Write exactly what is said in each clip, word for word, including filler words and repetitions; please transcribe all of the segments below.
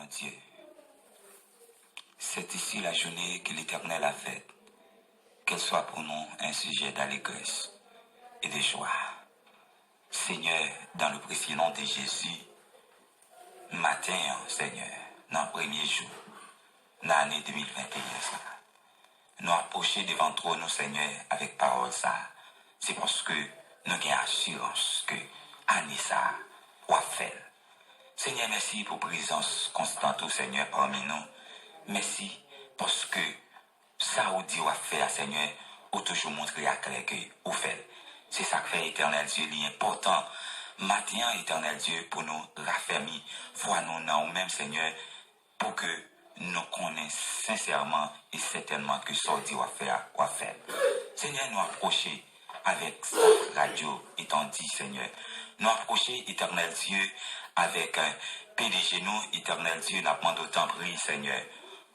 Dieu. C'est ici la journée que l'Éternel a faite. Qu'elle soit pour nous un sujet d'allégresse et de joie. Senyè, dans le précieux nom de Jésus, maten an, Senyè, nan premye jou nan ane de mil venteyen sa, nou apwoche devan twòn ou, Senyè, avèk pawòl sa, se paske nou gen asirans ke ane sa, w ap fè l. Senyè, mèsi pou prezans konstan ou, Senyè, pami nou. Mèsi paske sa ou di w ap fè a, Senyè, ou toujou montre aklè ke ou fè l. Se sa k fè, Etènèl Dye, li enpòtan maten an, Etènèl Dye, pou nou rafèmi fwa nou nan ou menm, Senyè, pou ke nou konnen sensèman e sètènman ke sa w di w ap fè a, w ap fè l. Senyè, nou apwoche avèk staf radyo Etandi, Senyè. Nou apwoche, Etènèl Dye, avèk, eh, P D G nou, Etènèl Dye, n ap mande w tanpri, Senyè.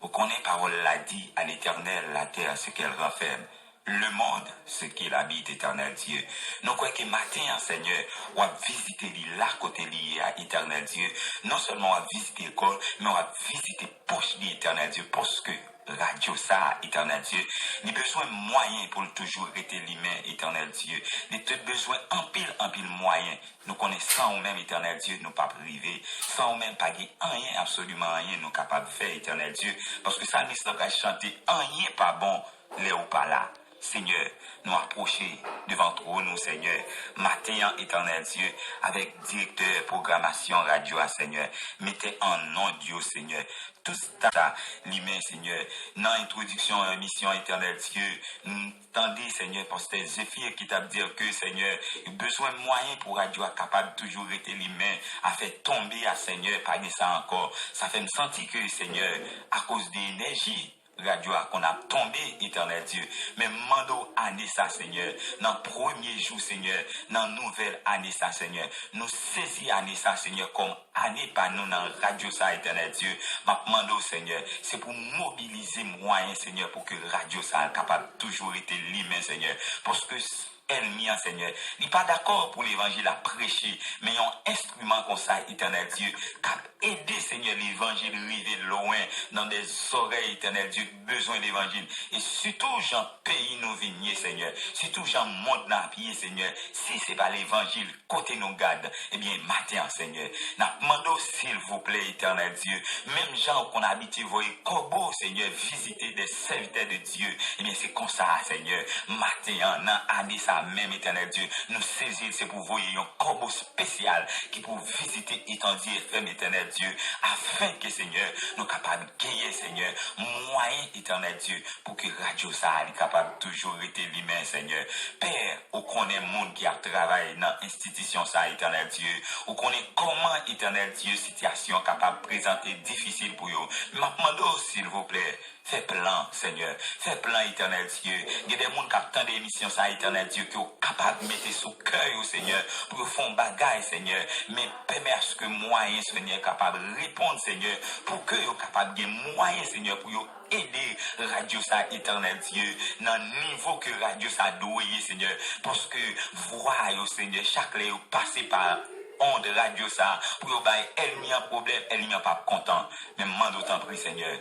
Ou konnen pawòl la di, à l'Éternel, la terre, ce qu'elle renferme. Le monde, ce qu'il habite, Éternel Dieu. Nou kwè ke maten an, Senyè, w ap vizite li la kote li ye a, Etènèl Dye. Non sèlman w ap vizite l kò l, men w ap vizite pòch li, Etènèl Dye, paske radyo sa a, Etènèl Dye, li bezwen mwayen pou l toujou rete limen, Etènèl Dye. Li te bezwen anpil, anpil mwayen. Nou konnen san ou menm, Etènèl Dye, nou p ap rive. San ou menm, pa gen anyen, absoliman anyen nou kapab fè, Etènèl Dye. Paske salmis la pral chante, anyen pa bon lè ou pa la. Senyè, nou apwoche devan twòn ou, Senyè, maten an, Etènèl Dye, avèk direktè pwogramasyon radyo a, Senyè. Mete an nòd yo, Senyè. Tout staf sa, limen, Senyè. Nan entwodiksyon emisyon, Etènèl Dye, n tande, Senyè, pastè Zéphir ki t ap di ke, Senyè, yo bezwen mwayen pou radyo a kapab toujou rete limen. Afè tonbe a, Senyè, pa gen sa ankò. Sa fè m santi ke, Senyè, akoz de enèji radyo a konn ap tonbe, Etènèl Dye. Men m mande w ane sa, Senyè, nan premye jou, Senyè, nan nouvèl ane sa, Senyè, nou sezi ane sa, Senyè, kòm ane pa nou nan radyo sa, Etènèl Dye. M ap mande w, Senyè, se pou mobilize mwayen, Senyè, pou ke radyo sa kapab toujou rete limen, Senyè. Paske s- ènmi an, Senyè, li pa dakò pou levanjil ap preche, men yon enstriman konsa, Etènèl Dye, k ap ede, Senyè, levanjil rive lwen nan de zòrèy, Etènèl Dye, k bezwen levanjil. E sitou jan peyi nou vin ye, Senyè, sitou jan mond nan ap ye, Senyè, si se pa levanjil, kote nou gad, ebyen, maten an, Senyè, n ap mande w, silvouplè, Etènèl Dye, menm jan ou konn abitye voye kòbo, Senyè, vizite de sèvitè de Dye, ebyen, se konsa, Senyè, maten an, nan ane sa menm, Etènèl Dye, nou sezi l, se pou voye yon kòbo espesyal ki pou vizite Etandi F M, Etènèl Dye, afenke, Senyè, nou kapab genyen, Senyè, mwayen, Etènèl Dye, pou ke radyo sa a, li kapab toujou rete limen, Senyè. Pè, ou konnen moun ki ap travay nan enstitisyon sa a, Etènèl Dye. Ou konnen kòman, Etènèl Dye, sitiyasyon kapab prezante difisil pou yo. M ap mande w, silvouplè, fè plan, Senyè. Fè plan, Etènèl Dye. Gen de moun k ap tande emisyon sa a, Etènèl Dye, ke w kapab mete sou kè yo, Senyè, pou yo fè yon bagay, Senyè. Men pèmèt aske mwayen, Senyè, kapab reponn, Senyè, pou ke yo kapab gen mwayen, Senyè, pou yo ede radyo sa, Etènèl Dye, nan nivo ke radyo sa dwe ye, Senyè. Paske vwa yo, Senyè, chak lè yo pase pa ond radyo sa, pou yo bay ènmi an pwoblèm, ènmi an p ap kontan. Men m mande w tanpri, Senyè.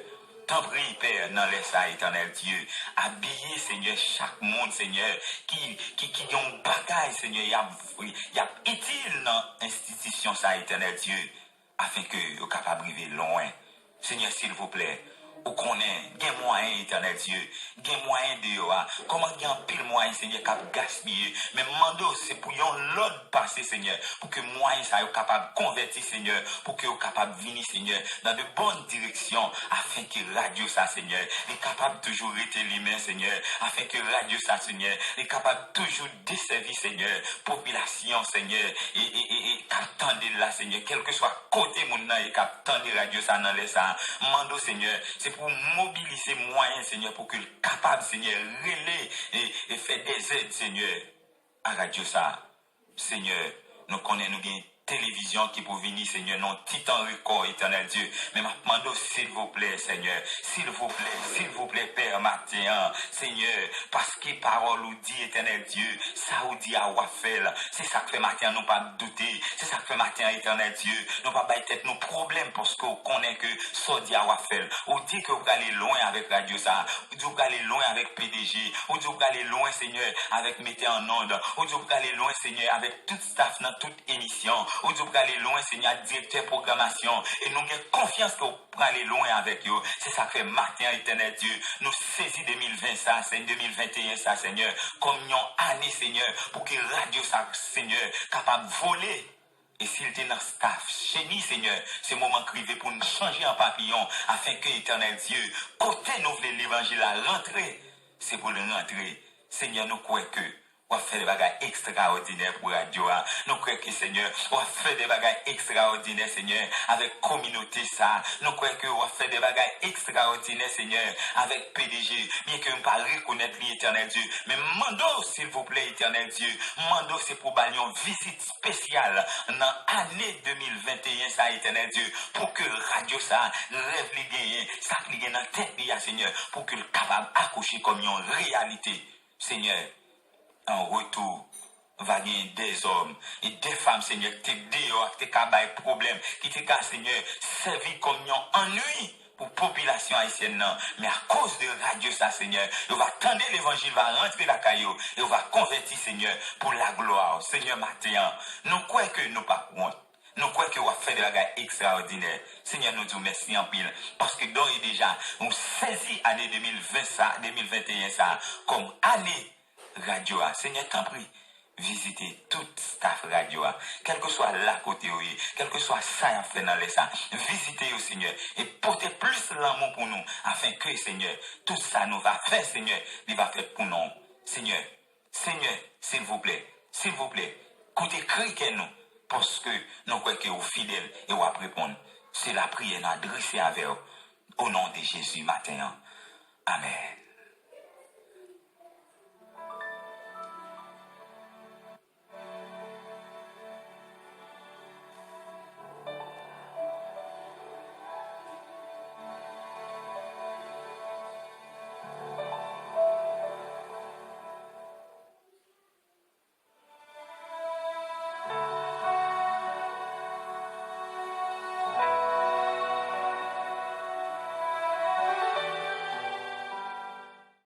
Tanpri, Pè, nan lè sa, Etènèl Dye, abiye, Senyè, chak moun, Senyè, ki, ki, ki gen yon bagay, Senyè, y ap, y ap itil nan enstitisyon sa, Etènèl Dye, afenke yo kapab rive lwen. Senyè, silvouplè, ou konnen, gen mwayen, Etènèl Dye, gen mwayen deyò a. Kòman gen anpil mwayen, Senyè, k ap gaspiye? Men m mande w, se pou yon lòd pase, Senyè, pou ke mwayen sa yo kapab konvèti, Senyè, pou ke yo kapab vini, Senyè, dans de bonnes directions, afenke radyo sa, Senyè, li kapab toujou rete limen, Senyè, afenke radyo sa, Senyè, li kapab toujou desèvi, Senyè, popilasyon, Senyè, e, e, e, e k ap tande l la, Senyè, kèlkeswa kote moun nan ye k ap tande radyo sa nan lè sa a. M mande w, Senyè, se pou w mobilize mwayen, Senyè, pou ke l kapab, Senyè, rele e, e fè dèzèd, Senyè, a radyo sa a. Senyè, nou konnen nou gen televizyon ki pou vini, Senyè, nan yon ti tan rekò, Etènèl Dye. Men m ap mande w, silvouplè, Senyè, silvouplè, silvouplè, Pè, maten an, Senyè, paske pawòl ou di, Etènèl Dye, sa ou di a, w ap fè l. Se sa k fè maten an nou p ap doute. Se sa k fè maten an, Etènèl Dye, nou p ap bay tèt nou pwoblèm, paske w konnen ke sa w di a, w ap fè l. Ou di ke w prale lwen avèk radyo sa a. Ou di w prale lwen avèk P D G. Ou di w prale lwen, Senyè, avèk metè an ond. Ou di w prale lwen, Senyè, avèk tout staff nan tout emisyon. Ou di w prale lwen, Senyè, ak direktè pwogramasyon. E nou gen konfyans ke w prale lwen avèk yo. Se sa k fè maten an, Etènèl Dye, nou sezi de mil ven sa, se de mil venteyen sa, Senyè, kòm yon ane, Senyè, pou ke radyo sa, Senyè, kapab vole. E si l te nan staf jeni, Senyè, se moman k rive pou n chanje an papiyon, afenke, Etènèl Dye, kote nou vle levanjil la rantre, se pou l rantre. Senyè, nou kwè ke w ap fè de bagay ekstraòdinè pou radyo a. Nou kwè ke, Senyè, w ap fè de bagay ekstraòdinè, Senyè, avèk kominote sa a. Nou kwè ke w ap fè de bagay ekstraòdinè, Senyè, avèk P D G, byenke m pa rekonèt li, Etènèl Dye, men m mande w, silvouplè, Etènèl Dye, m mande w se pou w ba l yon vizit espesyal nan ane de mil venteyen sa, Etènèl Dye, pou ke radyo sa, rèv li genyen, sa k li gen nan tèt li a, Senyè, pou ke l kapab akouche kòm yon reyalite. Senyè, an retou, va gen dèzòm e dèfanm, Senyè, ki te deyò a, ki te ka bay pwoblèm, ki te ka, Senyè, sèvi kòm yon annui pou popilasyon ayisyèn nan. Men akoz de radyo sa, Senyè, yo va tande levanjil, va rantre lakay yo, e yo va konvèti, Senyè, pou laglwa w. Senyè, maten an, nou kwè ke nou p ap wont. Nou kwè ke w ap fè de bagay ekstraòdinè. Senyè, nou di w mèsi anpil, paske dòredeja, nou sezi ane de mil ven sa, de mil venteyen sa, kòm ane radyo a. Senyè, tanpri, vizite tout staf radyo a. Kèlkeswa la kote yo ye, kèlkeswa sa y ap fè nan lè sa, vizite yo, Senyè, e pote plis lanmou pou nou, afenke, Senyè, tout sa nou va fè, Senyè, li va fèt pou non. Senyè, Senyè, silvouplè, silvouplè, koute kri kè nou, paske nou kwè ke ou fidèl e w ap reponn. Se lapriyè nou adrese avè w, o non de Jezi, maten an. Amèn.